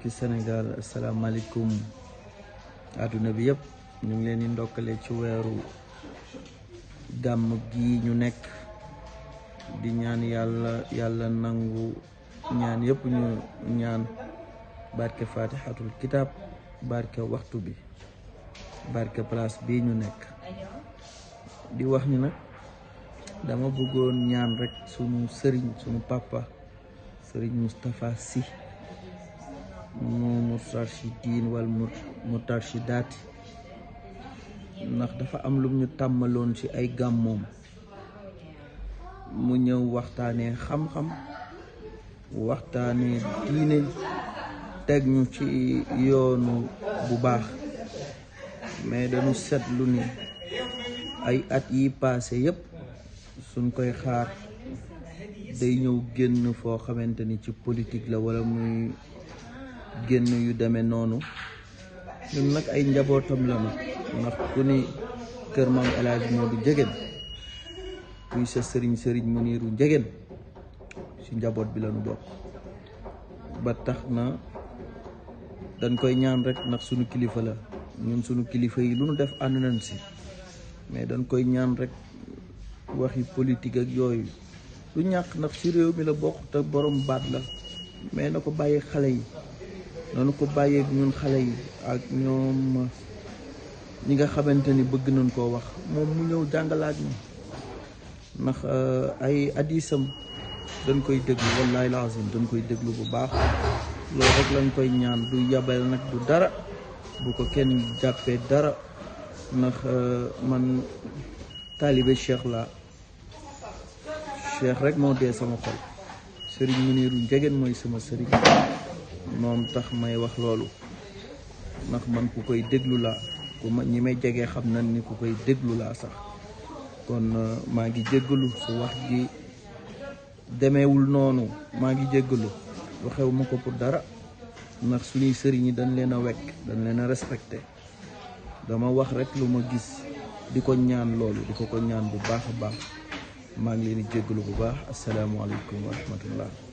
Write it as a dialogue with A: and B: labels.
A: mbokki Sénégal asalaamaaleykum àdduna bi yëpp ñu ngi leen di ndokkale ci weeru gàmm gi ñu nekk di ñaan yàlla nangu ñaan yëpp ñu ñaan barke fatihatul kitab barke waxtu bi barke place bi ñu nekk di wax ni nag dama bëggoon ñaan rek sunu sëriñ sunu papa sëriñ Moustapha Sy mu Moustarchidine wal Moustarchidaty ndax dafa am lum ñu tàmmaloon ci ay gàmmoom mu ñëw waxtaanee xam-xam waxtaanee diine teg ñu ci yoonu bu baax mais dañu seetlu ni ay at yi passé yépp suñ koy xaar day ñëw génn foo xamante ni ci politique la wala muy génn yu demee noonu ñun nag ay njabootam la ndax ku ni kër maam El Hadj Modou Ndiéguène kuy sa sëriñ Muniru Ndiéguène ci njaboot bi lañu bokk ba tax na dañ koy ñaan rek ndax sunu kilifa la ñun sunu kilifa yi lu nu def ànd nañ si mais dañ koy ñaan rek waxi politique ak yooyu lu ñàkk ndax ci réew mi la bokk te borom baat la mais na ko bàyyi xale yi noonu ko bàyyeeg ñun xale yi ak ñoom ñi nga xamante ni bëgg nañ koo wax moom mu ñëw jàngalaat ñu ndax ay addisam dañ koy déglu wallahi lazim dañ koy déglu bu baax loolu rek lañ koy ñaan du yabal nag du dara bu ko kenn jàppee dara ndax man taalibe cheikh la cheikh rek moo dee sama xol sëriñ Muniru Ndiéguène mooy sama sëriñ moom tax may wax loolu ndax man ku koy déglu laa ku ma ñi may jege xam nañ ni ku koy déglu laa sax kon maa ngi jéggalu su wax ji demeewul noonu maa ngi jéggalu waxewu ma ko pour dara ndax suñuy sëriñ yi dañ leen a wekk dañ leen a respecté dama wax rek lu ma gis di ko ñaan loolu di ko ñaan bu baax a baax maa ngi leen di jéggalu bu baax asalaamaaleykum wa rahmatullah